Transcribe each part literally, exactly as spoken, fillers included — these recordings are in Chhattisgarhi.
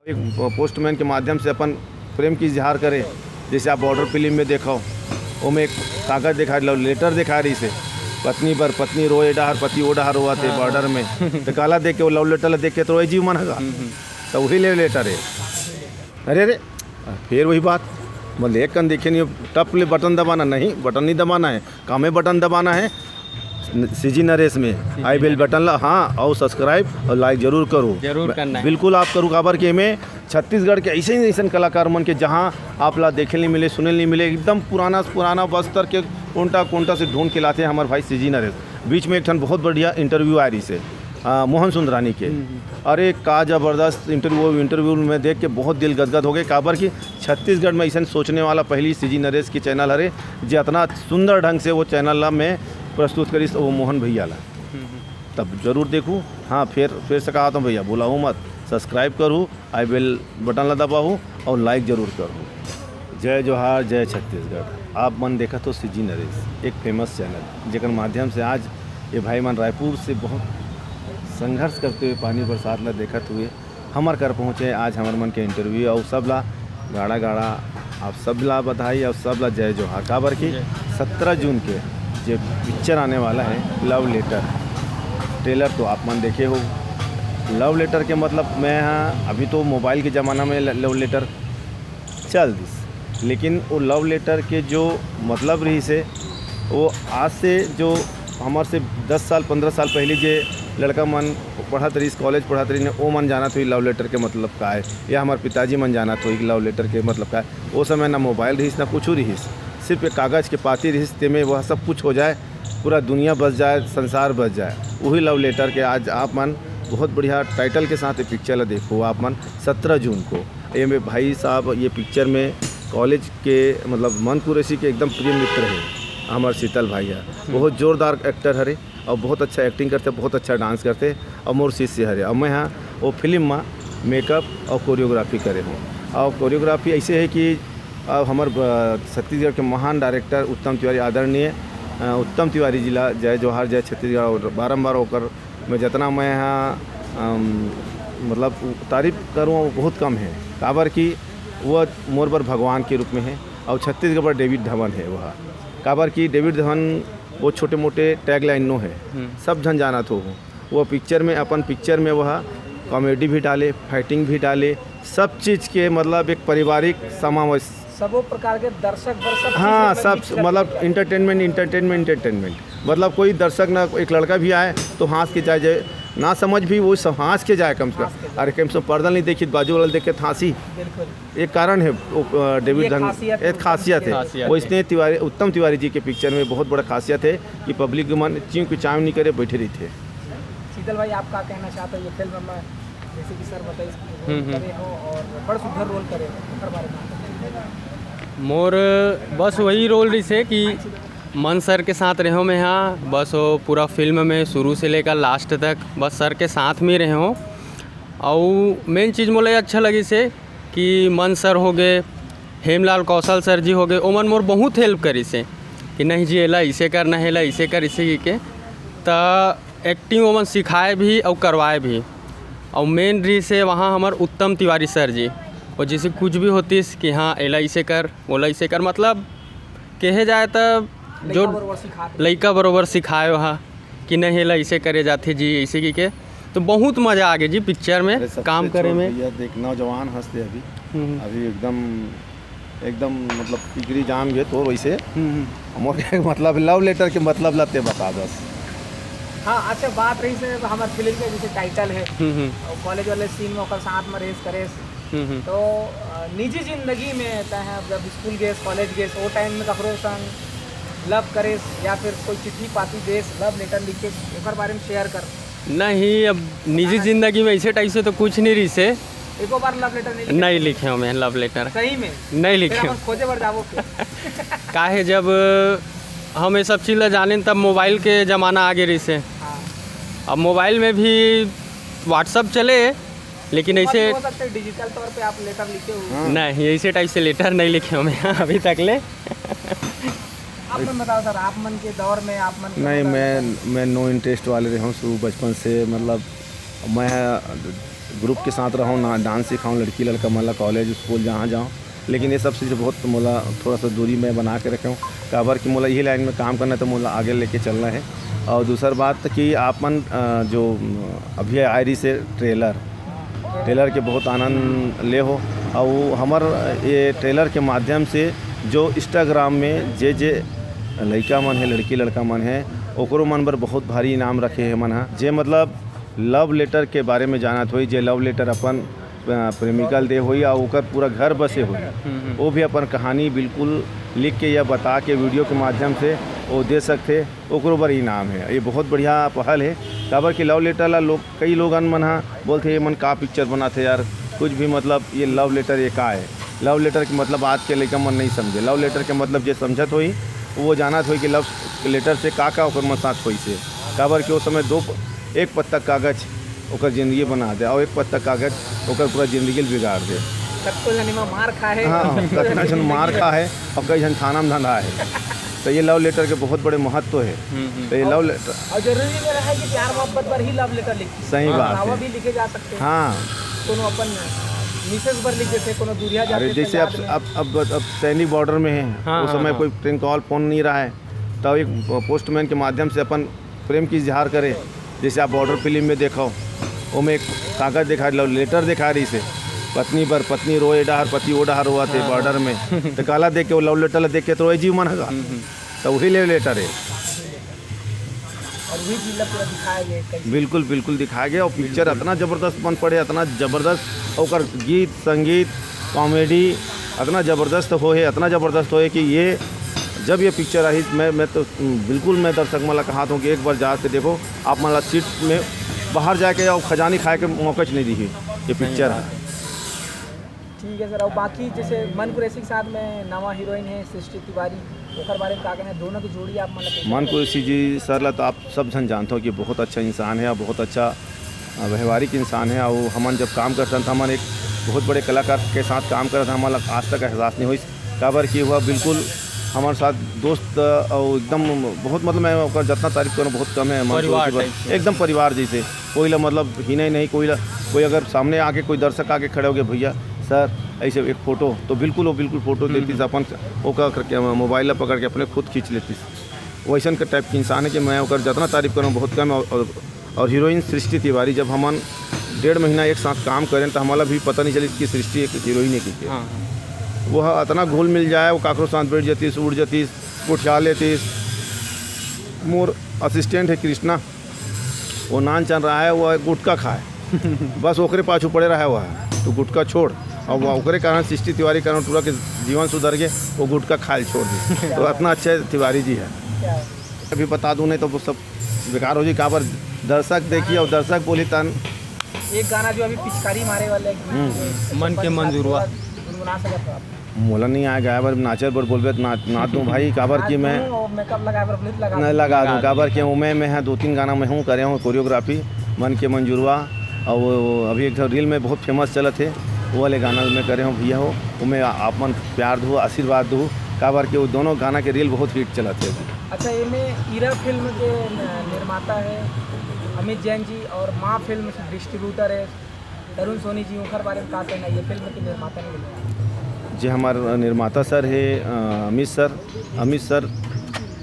एक पोस्टमैन के माध्यम से अपन प्रेम के इजहार करे। जैसे आप बॉर्डर फिल्म में देखो, ओमे एक कागज देखा, लव लेटर देखा रहिसे, पत्नी बर, पत्नी रोए डहर, पति ओ डहर रोवत हे बॉर्डर में। तो काला देख के, वो लव लेटर ला देख के तो रोए जीव मन हगा। तो वही लव लेटर है। अरे अरे, फिर वही बात, मतलब एक कन देखे नहीं, टप ले बटन दबाना नहीं, बटन नहीं दबाना है, कामे बटन दबाना है। सीजी नरेश में आई बेल बटन ला, हाँ, और सब्सक्राइब और लाइक जरूर करो। जरूर करना है। बिल्कुल आप करो, काबर के एमे छत्तीसगढ़ के ऐसे ही ऐसे कलाकार मन के, जहाँ आप ला देखे नहीं मिले, सुने नहीं मिले, एकदम पुराना पुराना बस्तर के कोंटा कोंटा से ढूंढ के लाते हैं हमारे भाई सीजी नरेश। बीच में एक ठन बहुत बढ़िया इंटरव्यू आ रहिसे, आ, मोहन सुंदरानी के। अरे का जबरदस्त इंटरव्यू, इंटरव्यू में देख के बहुत दिल गदगद हो गए, काबर कि छत्तीसगढ़ में ऐसा सोचने वाला पहली सीजी नरेश की चैनल हरे, जे अतना सुंदर ढंग से वो चैनल ला मैं प्रस्तुत करिस, वो मोहन भैया ला। तब जरूर देखू। हाँ, फिर फिर से कहा था भैया, बोलाऊ मत, सब्सक्राइब करू, आई बेल बटन ला दबाऊ और लाइक जरूर करू। जय जोहार, जय छत्तीसगढ़। आप मन देखत हो सीजी नरेश, एक फेमस चैनल, जेकर माध्यम से आज ये भाई मन रायपुर से बहुत संघर्ष करते हुए पानी बरसात ला देखत हुए हमर कर पहुँचे। आज हमर मन के इंटरव्यू, और सब ला गाड़ा गाड़ा आप सब ला बधाई और सब ला जय जोहार। काबर कि सत्रह जून के जे पिक्चर आने वाला है लव लेटर, ट्रेलर तो आप मन देखे हो। लव लेटर के मतलब मैं, हाँ, अभी तो मोबाइल के ज़माना में ल-, लव लेटर चल दिस, लेकिन वो लव लेटर के जो मतलब रहिसे, वो आज से जो हमर से दस साल, पन्द्रह साल पहले जे लड़का मन पढ़त रहिस, कॉलेज पढ़त रहिस, वो मन जानत होही लव लेटर के मतलब का है, या हमर पिताजी मन जानत होही लव लेटर के मतलब का है। वो समय ना मोबाइल रहिस, ना कुछ रहिस, सिर्फ एक कागज़ के पाती रहिस, तेमे वह सब कुछ हो जाए, पूरा दुनिया बस जाए, संसार बस जाए। वही लव लेटर के आज आप मन बहुत बढ़िया टाइटल के साथ ये पिक्चर ला देखो आप मन, सत्रह जून को। ये में भाई साहब ये पिक्चर में कॉलेज के मतलब मन कुरैशी के एकदम प्रिय मित्र है हमार शीतल भाई है। बहुत जोरदार एक्टर हरे और बहुत अच्छा एक्टिंग करते, बहुत अच्छा डांस करते और मोर शिष्य हरे। और मैं हाँ वो फिल्म में मेकअप और कोरियोग्राफी करे हूँ। और कोरियोग्राफी ऐसे है कि अब हमर, अ, छत्तीसगढ़ के महान डायरेक्टर उत्तम तिवारी, आदरणीय, अ, उत्तम तिवारी जी ला जय जोहार, जय छत्तीसगढ़। और बारंबार ओकर मैं जितना मैं हाँ, अम, मतलब उ-, तारीफ करूँ वो बहुत कम है, काबर कि वो मोर बर भगवान के रूप में है और छत्तीसगढ़ बर डेविड धवन है वह। काबर कि डेविड धवन वो छोटे मोटे टैगलाइन नो है, सब झन जानत हो। वो पिक्चर में, अपन पिक्चर में वह कॉमेडी भी डाले, फाइटिंग भी डाले, सब चीज़ के मतलब एक पारिवारिक समावेश। सबो प्रकार के दर्शक बर सब चीज हाँ, मतलब सब mix करके मतलब दिया। Entertainment, entertainment, entertainment. मतलब कोई दर्शक ना, एक लड़का भी आए तो हंस के जाए, जाए ना समझ भी, वो सब हंस के जाए कम से कम। हंस के जाए। अरे कम से कम पर्दा नहीं देखी, बाजू वाला देख के हंसी। बिल्कुल। एक कारण है वो, अ, डेविड ये धन-, खासियत है एक उत्तम खासियत है। खासियत वो है। इसने तिवारी, उत्तम तिवारी जी के पिक्चर में बहुत बड़ा खासियत है कि पब्लिक मन चिंव की चांव नहीं करे, बैठे रहते हैं। शीतल भाई, आप का कहना चाहते हो ये फिल्म में, जैसे कि सर बताइस कि रोल हम्म, हम्म। करे हो और बड़ सुंदर रोल करे हो, ओकर बारे में आप बताइए। मोर बस वही रोल रहिसे कि मन सर के साथ रहे हो मैं, हाँ, बस वो पूरा फिल्म में शुरू से लेकर लास्ट तक बस सर के साथ में रहे हो। और मेन चीज़ मोला ये अच्छा लगिसे कि मन सर हो गए, हेमलाल कौशल सर जी हो गए, ओमन मोर बहुत हेल्प करिसे कि नहीं जी, एला इसे करना है, एला इसे कर, इसे के। त एक्टिंग ओमन सिखाए भी और करवाए भी। और मेन रहिसे वहाँ हमर उत्तम तिवारी सर जी, वो जैसे कुछ भी होतिस कि हाँ, एला इसे कर, ओला इसे कर, मतलब कहे जाए त जो लइका बरोबर सिखात हे। लइका बरोबर सिखाए वहाँ कि नहीं, एला इसे करे जाथे जी, इसे की के। तो बहुत मजा आ गया जी पिक्चर में अरे, सबसे काम करे छोट में। भैया, देख, नौजवान हंसते अभी, हम्म। अभी एकदम, एकदम मतलब पिगरी जाम गए तो वैसे हम्म, हम्म। मोर के मतलब लव लेटर के मतलब ला ते बता दस। हाँ, अच्छा, बात रहिसे हमार फिल्म के जैसे टाइटल है हम्म, हम्म। और कॉलेज वाले सीन में ओकर साथ में रेस करे हम्म, हम्म। तो, अ, निजी जिंदगी में तैं जब स्कूल गेस, कॉलेज गेस, वो टाइम में ककरो संग लव करेस या फिर कोई चिट्ठी पाती देस, लव लेटर लिखेस, ओकर बारे में शेयर कर। नहीं, अब निजी जिंदगी में ऐसे टाइप से तो कुछ नहीं रहिसे। एको बार लव लेटर नहीं लिखे? नहीं लिखे हमें लव लेटर। सही में? नहीं लिखे। फिर हम खोजे बर जाबो फिर। काहे, जब हम ये सब चीज़ ला जानेन तब मोबाइल के ज़माना आगे रहिसे। हाँ। अब मोबाइल में भी WhatsApp चले, लेकिन ऐसे हो सकता है डिजिटल तौर पे आप लेटर लिखे हो। हाँ। नहीं, ऐसे टाइप से लेटर नहीं लिखे हमें अभी तक ले। आप मन बताओ सर, आप मन के दौर में आप मन के नहीं, मतलब मैं, मैं नो इंटरेस्ट वाले रहे हूँ शुरू बचपन से। मतलब मैं ग्रुप के साथ रहूँ ना, डांस सिखाऊँ लड़की लड़का मन ला, कॉलेज स्कूल जहाँ जाऊँ, लेकिन ये सब चीज़ बहुत मोला थोड़ा सा दूरी में बना के रखे हूँ। काबर कि मोला यही लाइन में काम करना है, तो मोला आगे लेके चलना है। और दूसर बात कि आप मन, अ, जो, अ, अभी आए रही से ट्रेलर, ट्रेलर के बहुत आनंद ले हो। और हमर ये ट्रेलर के माध्यम से जो इंस्टाग्राम में जे जे लइका मन है, लड़की लड़का मन है, ओकरो मन बर बहुत भारी इनाम रखे है मन ह। जे मतलब लव लेटर के बारे में जानत होई, जे लव लेटर अपन, अ, प्रेमिका ल दे होई, और ओकर पूरा घर बसे होई, हम्म, हम्म। वो भी अपन कहानी बिल्कुल लिख के या बता के वीडियो के माध्यम से वो दे सकथे, ओकरो बर इनाम है। ये बहुत बढ़िया पहल है। काबर कि लव लेटर ला लोग, कई लोगन मन ह बोलथे, "ये मन का पिक्चर बनाथे यार, कुछ भी, मतलब ये लव लेटर ये का है?" लव लेटर के मतलब आज के लइका मन नहीं समझे। लव लेटर के मतलब जे समझत होई, वो जानत होई कि लव लेटर से का का ओकर मन साथ होइसे। काबर कि वो समय दो प-, एक पत्ता कागज ओकर जिंदगी बना दे, और एक पत्ता कागज ओकर पूरा जिंदगी ल बिगाड़ दे। कतको झन एमा मार खा है। हाँ, कतना झन मार खा है, और कई झन थाना में धंधा है। तो ये लव लेटर के बहुत बड़े महत्व है। हम्म, हम्म। तो ये लव लेटर और जरूरी नहीं रहा है कि प्यार मोहब्बत पर ही लव लेटर लिखे। सही हाँ, बात अलावा है। भी लिखे जा सकते हैं। हाँ। कोनो अपन मिसेस बर लिख देथे, कोनो दूरिहा अरे, जाथे, तो जैसे याद अब, में। अब, अब, अब सैनिक बॉर्डर में है, हाँ, उस हाँ, समय हाँ। कोई ट्रेन कॉल, फोन नहीं रहा है, तो एक पोस्टमैन के माध्यम से अपन प्रेम की इजहार करे। जैसे आप बॉर्डर फिल्म में देखो, ओमे एक कागज दिखा, लव लेटर दिखा रही से, पत्नी बर, पत्नी रोए डहार, पति ओ डहार रोवत हे हाँ, बॉर्डर हाँ। में, तो काला देख के, वो लव लेटर ला देख के तो रोए जीव मन हगा, हम्म, हम्म। तो वही लव लेटर है। और वही चीज ला पूरा दिखाया गया है, कैसे? बिल्कुल, बिल्कुल दिखाया गया। और पिक्चर बिल्कुल। इतना जबरदस्त बन पड़े, इतना जबरदस्त, ओकर गीत, संगीत, कॉमेडी इतना जबरदस्त होए, इतना जबरदस्त होए कि ये, जब ये पिक्चर आई, मैं, मैं तो, बिल्कुल मैं दर्शक मन ला कहत हूँ कि एक बार जाके देखो, आप मन ला सीट में बाहर जाके और खजानी खाए के मौका च नहीं दी ये सही पिक्चर बात है। है। ठीक है सर, और बाकी जैसे मन कुरैशी के साथ में नवा हीरोइन है सृष्टि तिवारी, ओकर बारे में का कहना है? दोनों की जोड़ी आप मतलब कैसे मन लगता है? कुरैशी जी सर ला तो आप सब झन जानते हो कि बहुत अच्छा इंसान है और बहुत अच्छा, अ, व्यवहारिक इंसान है। और हमन जब काम करथन तो हमन एक बहुत बड़े कलाकार के साथ काम करत हन, हमन ला आज तक एहसास नहीं होइस, काबर कि वह बिल्कुल हमारे साथ दोस्त, अ, और एकदम बहुत, मतलब मैं ओकर जितना तारीफ करूँ बहुत कम है। मन परिवार कुरैशी बर type से। एकदम परिवार जैसे, कोई ला मतलब हीने नहीं, कोई ला, कोई अगर सामने आके कोई दर्शक आके खड़े हो गए, "भैया सर ऐसे एक फोटो", तो बिल्कुल वो बिल्कुल फोटो हम्म, देतीस, हम्म। अपन ओकर करके मोबाइल ला पकड़ के अपने खुद खींच लेतीस। वैसन के टाइप के इंसान है कि मैं ओकर जितना तारीफ करूँ बहुत कम है। और, और, और हीरोइन सृष्टि तिवारी, जब हमन डेढ़ महीना एक साथ काम करें तो हमारा भी पता नहीं चलिस कि सृष्टि एक हीरोइन है कि के। हाँ, हाँ। वो इतना घुल मिल जाए, वो काकरो साथ बैठ जातीस, उठ जातीस, उठा लेतीस। मोर असिस्टेंट है कृष्णा, वो नान चल रहा है, वो गुटखा खाए। बस ओकरे पाछू पड़े रहा हुआ है, तो गुटखा छोड़। और वो ओकरे कारण, सृष्टि तिवारी कारण पूरा के जीवन सुधर गए, वो गुटखा खाए छोड़ दी। तो इतना अच्छा तिवारी जी है। अभी बता दूं नहीं तो वो सब बेकार हो जी, काबर दर्शक देखिए और दर्शक बोली तन। एक गाना जो अभी पिचकारी मारे वाले हैं, हम्म। मन के मंजूरवा। गुनगुना सकते हो आप? मोला नहीं आए गाए बर, नाचे बर बोलबे त ना, ना दूं भाई, काबर कि मैं मेकअप लगाए बर बोले त लगा नहीं दूं। लगा दूं, लगा काबर दूं। कि ओमे मैं हा दो तीन गाना मैं हूँ करे हूँ कोरियोग्राफी, मन के मंजूरवा, और वो अभी एक ठो रील में बहुत फेमस चलत है, वो वाले गाना मैं करे हूँ भैया हो, ओमे आप मन प्यार दो, आशीर्वाद दो, काबर कि वो दोनों गाना के रील बहुत हिट चलत है अभी। अच्छा, एमे ईरा फिल्म के न-, निर्माता है अमित जैन जी और माँ फिल्म के डिस्ट्रीब्यूटर है तरुण सोनी जी, ओकर बारे में का कहना है, ये फिल्म के निर्माता ने? जे हमार निर्माता सर है, अ, अमित सर, अमित सर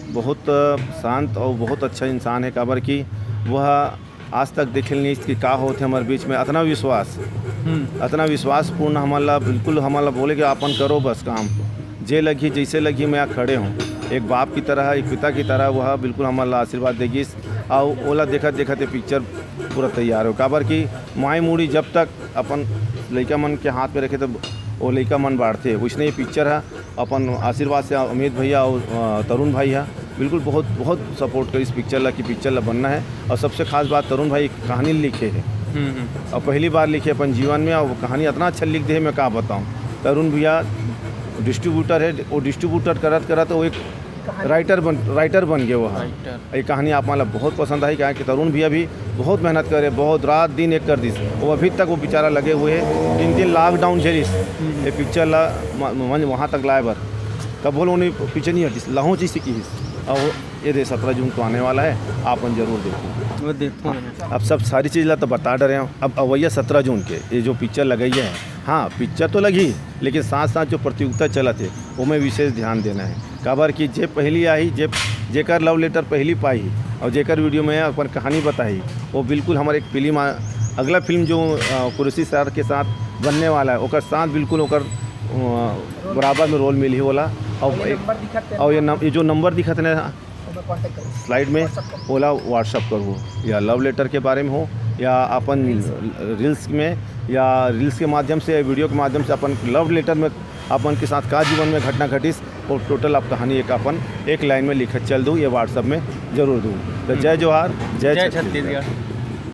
बहुत, अ, शांत और बहुत अच्छा इंसान है, काबर कि वह आज तक देखे नहीं कि का होत है हमारे बीच में, अतना विश्वास, हम्म। अतना विश्वासपूर्ण हमन ला, बिल्कुल हमन ला बोले कि आपन करो बस काम, जे लगी जैसे लगी मैं यहाँ खड़े हूँ। एक बाप की तरह, एक पिता की तरह वह बिल्कुल हमन ला आशीर्वाद देगिस। और ओला देखत देखत ये पिक्चर पूरा तैयार हो, काबर कि माई मुड़ी जब तक अपन लइका मन के हाथ में रखे, तब वो लइका मन बाढ़थे। वैसने ये पिक्चर है, अपन आशीर्वाद से अमित भैया और, अ, तरुण भाई है, बिल्कुल बहुत, बहुत सपोर्ट करिस पिक्चर ला, कि पिक्चर ला बनना है। और सबसे खास बात, तरुण भाई कहानी लिखे है हम्म, हम्म। और पहली बार लिखे अपन जीवन में, और वो कहानी इतना अच्छा लिख दे है, मैं का बताऊँ। तरुण भैया डिस्ट्रीब्यूटर है, वो डिस्ट्रीब्यूटर करत करत वो एक राइटर बन, राइटर बन गए वो, हाँ। राइटर। ये कहानी आप मन ला बहुत पसंद आई, काहे कि तरुण भैया भी बहुत मेहनत करे, बहुत रात दिन एक कर दिस, वो अभी तक वो बेचारा लगे हुए है। तीन तीन लॉकडाउन झेलिस, हम्म। ये पिक्चर ला म-, मंच वहाँ तक लाए बर, कभो उन्हें पीछे नहीं हटिस, लहू चीज सीखिस। और वो ये दे सत्रह जून को आने वाला है, आप मन जरूर देखो। वो देखो ना। अब सब सारी चीज ला तो बता डरे हंव। अब अवइया सत्रह जून के ये जो पिक्चर लगइया है, हाँ, पिक्चर तो लगही, लेकिन साथ साथ जो प्रतियोगिता चलत हे, ओमे विशेष ध्यान देना है। काबर कि जे पहली आही, जे, जेकर लव लेटर पहली पाही और जेकर वीडियो में अपन कहानी बताही, वो बिल्कुल हमर एक फिल्म आ, अगला फिल्म जो, अ, कुरैशी सर के साथ बनने वाला है, ओकर साथ बिल्कुल ओकर, अ, बराबर में रोल मिलही ओला। और ये एक, नंबर दिखत हे और ये ना, नम, ये जो नंबर दिखत हे ना, ओमे कॉन्टैक्ट करो। स्लाइड में, ओला व्हाट्सअप करहू, या लव लेटर के बारे में हो, या अपन रील्स में, या रील्स के माध्यम से, वीडियो के माध्यम से अपन लव लेटर में अपन के साथ का जीवन में घटना घटिस, वो टोटल आप कहानी एक अपन एक लाइन में लिखत चल दू, ये व्हाट्सएप में जरूर दू। तो जय जोहार, जय जय छत्तीसगढ़। छत्तीसगढ़।